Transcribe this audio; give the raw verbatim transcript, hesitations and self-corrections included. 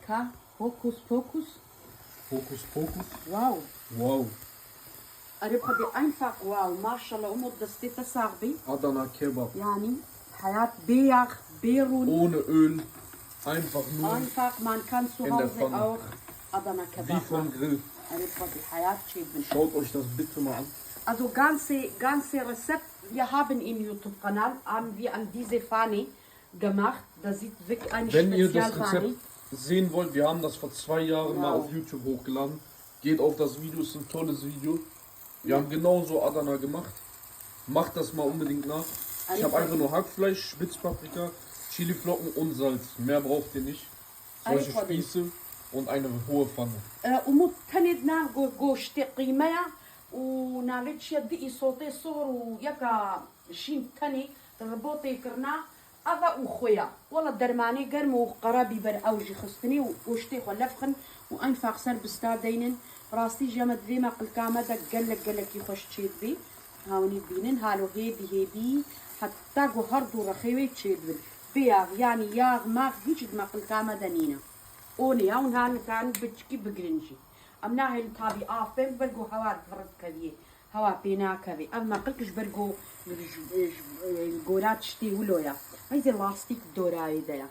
Ha, hokus pokus. Hokus pokus. Wow. Wow. Erê xwedê, einfach wow. Maşallah, Umut, destê te sax bî. Adana kebap. Yani hayat bê yağ, bê rûn. Ohne Öl. Einfach nur Einfach, man kann zu In der Hause Pfanne. auch Adana wie Kebab vom machen. Grill. Erê xwedê, hayat çêdibin. Schaut euch das bitte mal an. Also ganze, ganze Rezept, wir haben im YouTube-Kanal, haben wir an diese Pfanne gemacht. Da sieht wirklich eine Wenn ihr das Spezialpfanne. Rezept sehen wollt, wir haben das vor zwei Jahren mal Wow. auf YouTube hochgeladen. Geht auf das Video, ist ein tolles Video. Wir haben genauso Adana gemacht. Macht das mal unbedingt nach. Ich habe einfach nur Hackfleisch, Spitzpaprika, Chiliflocken und Salz. Mehr braucht ihr nicht. Solche Einfach Spieße und eine hohe Pfanne. E, Umut, tenê di nav go-, goştê qîmeya û navê çiya di îsotê sor û yeka şîn tenê ribotê kirina, eva û xweya. Wala dermanê germ û qara bîber ew jî xistinê û goştê xwe lef xin û einfach ser bista deynin. Rastî jî em divê me qilka me de gelek gelekî xweş çêdibê. Hawnî bînin, halo hêdî hêdî, heta ku her du rexê wê çêdibin. Bê yağ, yani yağ, max, hiç di me qilka me de nîne. Onê ya, hûn hal nikarin biçikî bigrin jî. Em nahêlin tabî af bên, ber ku hewa dirit keviyê. Hewa pê nakevê. Ev meqilk ji ber ku ji, ji, ji gora tiştê wilo ya. Heyzê lastîk dorayê de ya.